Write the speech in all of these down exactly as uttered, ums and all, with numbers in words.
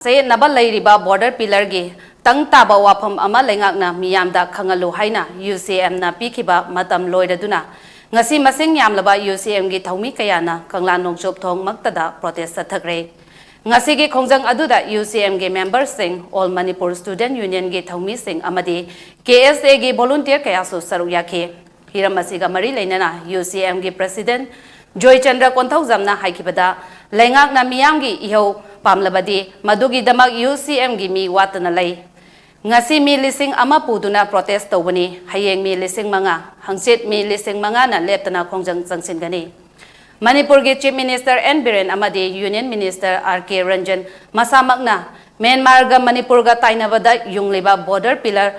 ꯆꯌꯦꯠꯅꯕ ꯂꯩꯔꯤꯕ ꯕꯣꯔꯗꯔ ꯄꯤꯂꯔꯒꯤ ꯇꯪ ꯇꯥꯕ ꯋꯥꯐꯝ ꯑꯃ ꯂꯩꯉꯥꯛꯅ ꯃꯤꯌꯥꯝꯗ ꯈꯪꯍꯜꯂꯨ ꯍꯥꯏꯅ ꯌꯨ ꯁꯤ ꯑꯦꯝꯅ ꯄꯤꯈꯤꯕ ꯃꯇꯝ ꯂꯣꯏꯔꯗꯨꯅ ꯉꯁꯤ ꯃꯁꯤꯡ ꯌꯥꯝꯂꯕ ꯌꯨ ꯁꯤ ꯑꯦꯝꯒꯤ ꯊꯧꯃꯤ ꯀꯌꯥꯅ ꯀꯪꯂꯥ ꯅꯣꯡꯆꯨꯞ ꯊꯣꯡ ꯃꯛꯇꯗ ꯄ꯭ꯔꯣꯇꯦꯁ ꯆꯠꯊꯈ꯭ꯔꯦ꯫ ꯉꯁꯤꯒꯤ ꯈꯣꯡꯖꯪ ꯑꯗꯨꯗ ꯌꯨ ꯁꯤ ꯑꯦꯝꯒꯤ ꯃꯦꯝꯕꯔꯁꯤꯡ, ꯑꯣꯜ ꯃꯅꯤꯄꯨꯔ ꯁ꯭ꯇꯨꯗꯦꯟꯠ ꯌꯨꯅꯤꯌꯟꯒꯤ ꯊꯧꯃꯤꯁꯤꯡ ꯑꯃꯗꯤ ꯀꯦ ꯑꯦꯁ ꯑꯦꯒꯤ ꯚꯣꯂꯨꯟꯇꯤꯌꯔ ꯀꯌꯥꯁꯨ ꯁꯔꯨꯛ ꯌꯥꯈꯤ꯫ ꯍꯤꯔꯝ ꯑꯁꯤꯒ ꯃꯔꯤ ꯂꯩꯅꯅ ꯌꯨ ꯁꯤ ꯑꯦꯝꯒꯤ ꯄ꯭ꯔꯦꯁꯤꯗꯦꯟꯠ ꯖꯣꯏꯆꯟꯗ꯭ꯔ ꯀꯣꯟꯊꯧꯖꯝꯅ ꯍꯥꯏꯈꯤꯕꯗ, ꯂꯩꯉꯥꯛꯅ ꯃꯤꯌꯥꯝꯒꯤ ꯏꯍꯧ ꯄꯥꯝꯂꯕꯗꯤ ꯃꯗꯨꯒꯤꯗꯃꯛ ꯌꯨ ꯁꯤ ꯑꯦꯝꯒꯤ ꯃꯤ ꯋꯥꯠꯇꯅ ꯂꯩ꯫ ꯉꯁꯤ ꯃꯤ ꯂꯤꯁꯤꯡ ꯑꯃ ꯄꯨꯗꯨꯅ ꯄ꯭ꯔꯣꯇꯦꯁ ꯇꯧꯕꯅꯤ, ꯍꯌꯦꯡ ꯃꯤ ꯂꯤꯁꯤꯡ ꯃꯉꯥ, ꯍꯪꯆꯤꯠ ꯃꯤ ꯂꯤꯁꯤꯡ ꯃꯉꯥꯅ ꯂꯦꯞꯇꯅ ꯈꯣꯡꯖꯪ ꯆꯪꯁꯤꯟꯒꯅꯤ꯫ ꯃꯅꯤꯄꯨꯔꯒꯤ ꯆꯤꯐ ꯃꯤꯅꯤꯁꯇꯔ ꯑꯦꯟ ꯕꯤꯔꯦꯟ ꯑꯃꯗꯤ ꯌꯨꯅꯤꯌꯟ ꯃꯤꯅꯤꯁꯇꯔ ꯑꯥꯔ ꯀꯦ ꯔꯟꯖꯟ ꯃꯁꯥꯃꯛꯅ ꯃ꯭ꯌꯥꯟꯃꯥꯔꯒ ꯃꯅꯤꯄꯨꯔꯒ ꯇꯥꯏꯅꯕꯗ ꯌꯨꯡꯂꯤꯕ ꯕꯣꯔꯗꯔ ꯄꯤꯂꯔ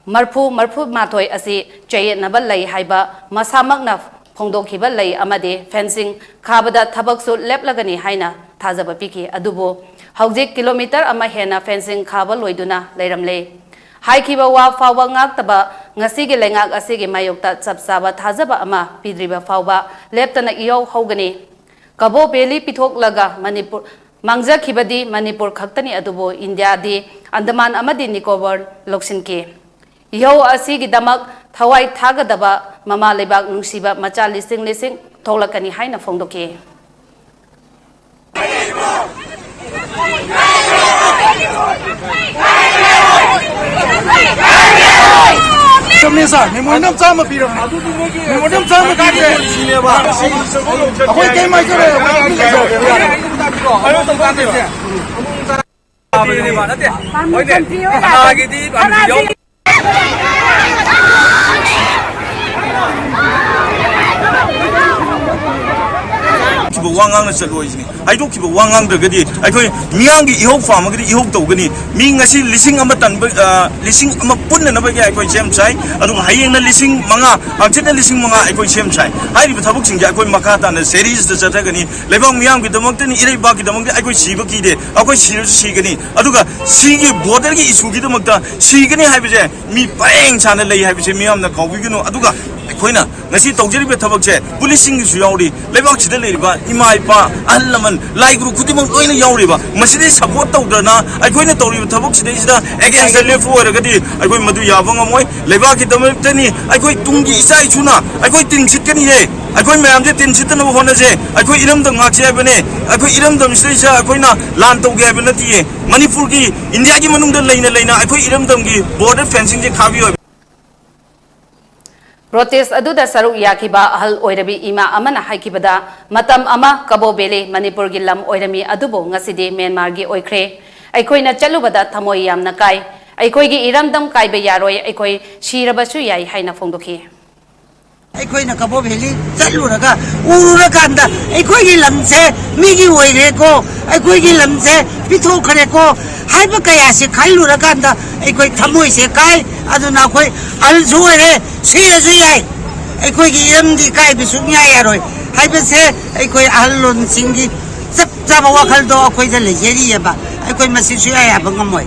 ꯃꯔꯐꯨ, ꯃꯔꯐꯨ ꯃꯥꯊꯣꯏ ꯑꯁꯤ ꯆꯌꯦꯠꯅꯕ ꯂꯩ ꯍꯥꯏꯕ ꯃꯁꯥꯃꯛꯅ ꯐꯣꯡꯗꯣꯛꯈꯤꯕ ꯂꯩ ꯑꯃꯗꯤ ꯐꯦꯟꯁꯤꯡ ꯈꯥꯕꯗ ꯊꯕꯛꯁꯨ ꯂꯦꯞꯂꯒꯅꯤ ꯍꯥꯏꯅ ꯊꯥꯖꯕ ꯄꯤꯈꯤ꯫ ꯑꯗꯨꯕꯨ ꯍꯧꯖꯤꯛ ꯀꯤꯂꯣꯃꯤꯇꯔ ꯑꯃ ꯍꯦꯟꯅ ꯐꯦꯟꯁꯤꯡ ꯈꯥꯕ ꯂꯣꯏꯗꯨꯅ ꯂꯩꯔꯝꯂꯦ꯫ ꯍꯥꯏꯈꯤꯕ ꯋꯥ ꯐꯥꯎꯕ ꯉꯥꯛꯇꯕ ꯉꯁꯤꯒꯤ ꯂꯩꯉꯥꯛ ꯑꯁꯤꯒꯤ ꯃꯥꯌꯣꯛꯇ ꯆꯞ ꯆꯥꯕ ꯊꯥꯖꯕ ꯑꯃ ꯄꯤꯗ꯭ꯔꯤꯕ ꯐꯥꯎꯕ ꯂꯦꯞꯇꯅ ꯏꯍꯧ ꯍꯧꯒꯅꯤ꯫ ꯀꯕꯣ ꯚꯦꯂꯤ ꯄꯤꯊꯣꯛꯂꯒ ꯃꯅꯤꯄꯨꯔ ꯃꯥꯡꯖꯈꯤꯕꯗꯤ ꯃꯅꯤꯄꯨꯔ ꯈꯛꯇꯅꯤ, ꯑꯗꯨꯕꯨ ꯏꯟꯗꯤꯌꯥꯗꯤ ꯑꯟꯗꯃꯥꯟ ꯑꯃꯗꯤ ꯅꯤꯀꯣꯕꯔ ꯂꯧꯁꯤꯟꯈꯤ꯫ ꯏꯍꯧ ꯑꯁꯤꯒꯤꯗꯃꯛ ꯊꯋꯥꯏ ꯊꯥꯒꯗꯕ ꯃꯃꯥ ꯂꯩꯕꯥꯛ ꯅꯨꯡꯁꯤꯕ ꯃꯆꯥ ꯂꯤꯁꯤꯡ ꯂꯤꯁꯤꯡ ꯊꯣꯛꯂꯛꯀꯅꯤ ꯍꯥꯏꯅ ꯐꯣꯡꯗꯣꯛꯈꯤ꯫ ꯆꯨꯝꯃꯦ ꯁꯥꯔ, ꯃꯦꯃꯣꯔꯦꯟꯗꯝ ꯆꯥꯝꯃ ꯄꯤꯔꯕꯅꯦ꯫ ꯃꯦꯃꯣꯔꯦꯟꯗꯝ ꯆꯥꯝꯃ ꯄꯤꯔꯦ꯫ ꯑꯩꯈꯣꯏ ꯀꯩꯝ ꯍꯥꯏꯖꯔꯣꯏ, ꯑꯩꯈꯣꯏ ꯀꯩꯝ ꯍꯥꯏꯖꯔꯣꯏ꯫ ꯅꯠꯇꯦ꯫ ꯍꯣꯏꯅꯦ꯫ ꯀꯅꯥꯒꯤꯗꯤ ꯄꯥꯝꯕꯤꯌꯣ? ꯈꯤꯕ ꯋꯥ ꯉꯥꯡꯅ ꯆꯠꯂꯣꯏꯁꯤꯅꯤ꯫ ꯍꯥꯏꯗꯣꯛꯈꯤꯕ ꯋꯥ ꯉꯥꯡꯗ꯭ꯔꯒꯗꯤ ꯑꯩꯈꯣꯏ ꯃꯤꯌꯥꯝꯒꯤ ꯏꯍꯧ ꯄꯥꯝꯃꯒꯗꯤ ꯏꯍꯧ ꯇꯧꯒꯅꯤ꯫ ꯃꯤ ꯉꯁꯤ ꯂꯤꯁꯤꯡ ꯑꯃ ꯇꯟꯕ, ꯑ, ꯂꯤꯁꯤꯡ ꯑꯃ ꯄꯨꯟꯅꯅꯕꯒꯤ ꯑꯩꯈꯣꯏ ꯁꯦꯝ ꯁꯥꯏ꯫ ꯑꯗꯨꯒ ꯍꯌꯦꯡꯅ ꯂꯤꯁꯤꯡ ꯃꯉꯥ, ꯍꯪꯆꯤꯠꯅ ꯂꯤꯁꯤꯡ ꯃꯉꯥ ꯑꯩꯈꯣꯏ ꯁꯦꯝ ꯁꯥꯏ꯫ ꯍꯥꯏꯔꯤꯕ ꯊꯕꯛꯁꯤꯡꯁꯦ ꯑꯩꯈꯣꯏ ꯃꯈꯥ ꯇꯥꯅ ꯁꯦꯔꯤꯁꯇ ꯆꯠꯊꯒꯅꯤ꯫ ꯂꯩꯕꯥꯛ ꯃꯤꯌꯥꯝꯒꯤꯗꯃꯛꯇꯅꯤ, ꯏꯔꯩꯕꯥꯛꯀꯤꯗꯃꯛꯇ ꯑꯩꯈꯣꯏ ꯁꯤꯕ ꯀꯤꯗꯦ, ꯑꯩꯈꯣꯏ ꯁꯤꯔꯁꯨ ꯁꯤꯒꯅꯤ꯫ ꯑꯗꯨꯒ ꯁꯤꯒꯤ ꯕꯣꯔꯗꯔꯒꯤ ꯏꯁꯨꯒꯤꯗꯃꯛꯇ ꯁꯤꯒꯅꯤ ꯍꯥꯏꯕꯁꯦ ꯃꯤ ꯄꯔꯦꯡ ꯁꯥꯅ ꯂꯩ ꯍꯥꯏꯕꯁꯦ ꯃꯤꯌꯥꯝꯅ ꯀꯥꯎꯕꯤꯒꯅꯨ꯫ ꯑꯗꯨꯒ ꯑꯩꯈꯣꯏꯅ ꯉꯁꯤ ꯇꯧꯖꯔꯤꯕ ꯊꯕꯛꯁꯦ ꯄꯨꯂꯤꯁꯁꯤꯡꯒꯤꯁꯨ ꯌꯥꯎꯔꯤ, ꯂꯩꯕꯥꯛꯁꯤꯗ ꯂꯩꯔꯤꯕ ꯏꯃꯥ ꯏꯄꯥ, ꯑꯍꯜ ꯂꯃꯟ, ꯂꯥꯏ ꯒꯨꯔꯨ ꯈꯨꯗꯤꯡꯃꯛ ꯂꯣꯏꯅ ꯌꯥꯎꯔꯤꯕ꯫ ꯃꯁꯤꯗꯩ ꯁꯄꯣꯔꯠ ꯇꯧꯗ꯭ꯔꯅ ꯑꯩꯈꯣꯏꯅ ꯇꯧꯔꯤꯕ ꯊꯕꯛꯁꯤꯗꯩꯁꯤꯗ ꯑꯦꯒꯦꯟꯁꯇ ꯂꯦꯞꯄ ꯑꯣꯏꯔꯒꯗꯤ ꯑꯩꯈꯣꯏ ꯃꯗꯨ ꯌꯥꯕ ꯉꯝꯃꯣꯏ꯫ ꯂꯩꯕꯥꯛꯀꯤꯗꯃꯛꯇꯅꯤ꯫ ꯑꯩꯈꯣꯏ ꯇꯨꯡꯒꯤ ꯏꯆꯥ ꯏꯁꯨꯅ ꯑꯩꯈꯣꯏ ꯇꯤꯟ ꯁꯤꯠꯀꯅꯤꯌꯦ꯫ ꯑꯩꯈꯣꯏ ꯃꯌꯥꯝꯁꯦ ꯇꯤꯟ ꯁꯤꯠꯇꯅꯕ ꯍꯣꯠꯅꯁꯦ꯫ ꯑꯩꯈꯣꯏ ꯏꯔꯝꯗꯝ ꯉꯥꯛꯁꯦ ꯍꯥꯏꯕꯅꯦ꯫ ꯑꯩꯈꯣꯏ ꯏꯔꯝꯗꯝꯁꯤꯗꯩꯁꯤꯗ ꯑꯩꯈꯣꯏꯅ ꯂꯥꯟ ꯇꯧꯒꯦ ꯍꯥꯏꯕ ꯅꯠꯇꯤꯌꯦ꯫ ꯃꯅꯤꯄꯨꯔꯒꯤ, ꯏꯟꯗꯤꯌꯥꯒꯤ ꯃꯅꯨꯡꯗ ꯂꯩꯅ ꯂꯩꯅ ꯑꯩꯈꯣꯏ ꯏꯔꯝꯗꯝꯒꯤ ꯕꯣꯔꯗꯔ ꯐꯦꯟꯁꯤꯡꯁꯦ ꯈꯥꯕꯤꯌꯣ ꯍꯥꯏꯕ꯫ ꯄ꯭ꯔꯣꯇꯦꯁ ꯑꯗꯨꯗ ꯁꯔꯨꯛ ꯌꯥꯈꯤꯕ ꯑꯍꯜ ꯑꯣꯏꯔꯕꯤ ꯏꯃꯥ ꯑꯃꯅ ꯍꯥꯏꯈꯤꯕꯗ, ꯃꯇꯝ ꯑꯃ ꯀꯕꯣ ꯚꯦꯂꯤ ꯃꯅꯤꯄꯨꯔꯒꯤ ꯂꯝ ꯑꯣꯏꯔꯝꯃꯤ, ꯑꯗꯨꯕꯨ ꯉꯁꯤꯗꯤ ꯃ꯭ꯌꯥꯟꯃꯥꯔꯒꯤ ꯑꯣꯏꯈ꯭ꯔꯦ꯫ ꯑꯩꯈꯣꯏꯅ ꯆꯠꯂꯨꯕꯗ ꯊꯃꯣꯏ ꯌꯥꯝꯅ ꯀꯥꯏ꯫ ꯑꯩꯈꯣꯏꯒꯤ ꯏꯔꯝꯗꯝ ꯀꯥꯏꯕ ꯌꯥꯔꯣꯏ, ꯑꯩꯈꯣꯏ ꯁꯤꯔꯕꯁꯨ ꯌꯥꯏ ꯍꯥꯏꯅ ꯐꯣꯡꯗꯣꯛꯈꯤ꯫ ꯑꯩꯈꯣꯏꯅ ꯀꯕꯣ ꯚꯦꯂꯤ ꯆꯠꯂꯨꯔꯒ ꯎꯔꯨꯔꯀꯥꯟꯗ ꯑꯩꯈꯣꯏꯒꯤ ꯂꯝꯁꯦ ꯃꯤꯒꯤ ꯑꯣꯏꯔꯦꯀꯣ, ꯑꯩꯈꯣꯏꯒꯤ ꯂꯝꯁꯦ ꯄꯤꯊꯣꯛꯈ꯭ꯔꯦꯀꯣ ꯍꯥꯏꯕ ꯀꯌꯥꯁꯦ ꯈꯜꯂꯨꯔꯀꯥꯟꯗ ꯑꯩꯈꯣꯏ ꯊꯃꯣꯏꯁꯦ ꯀꯥꯏ꯫ ꯑꯗꯨꯅ ꯑꯩꯈꯣꯏ ꯑꯍꯜꯁꯨ ꯑꯣꯏꯔꯦ, ꯁꯤꯔꯁꯨ ꯌꯥꯏ, ꯑꯩꯈꯣꯏꯒꯤ ꯏꯔꯝꯗꯤ ꯀꯥꯏꯕ ꯁꯨꯡꯌꯥ ꯌꯥꯔꯣꯏ ꯍꯥꯏꯕꯁꯦ ꯑꯩꯈꯣꯏ ꯑꯍꯜ ꯂꯣꯟꯁꯤꯡꯒꯤ ꯆꯞ ꯆꯥꯕ ꯋꯥꯈꯜꯗꯣ ꯑꯩꯈꯣꯏꯗ ꯂꯩꯖꯔꯤꯑꯕ꯫ ꯑꯩꯈꯣꯏ ꯃꯁꯤ ꯁꯨꯡꯌꯥ ꯌꯥꯕ ꯉꯝꯃꯣꯏ꯫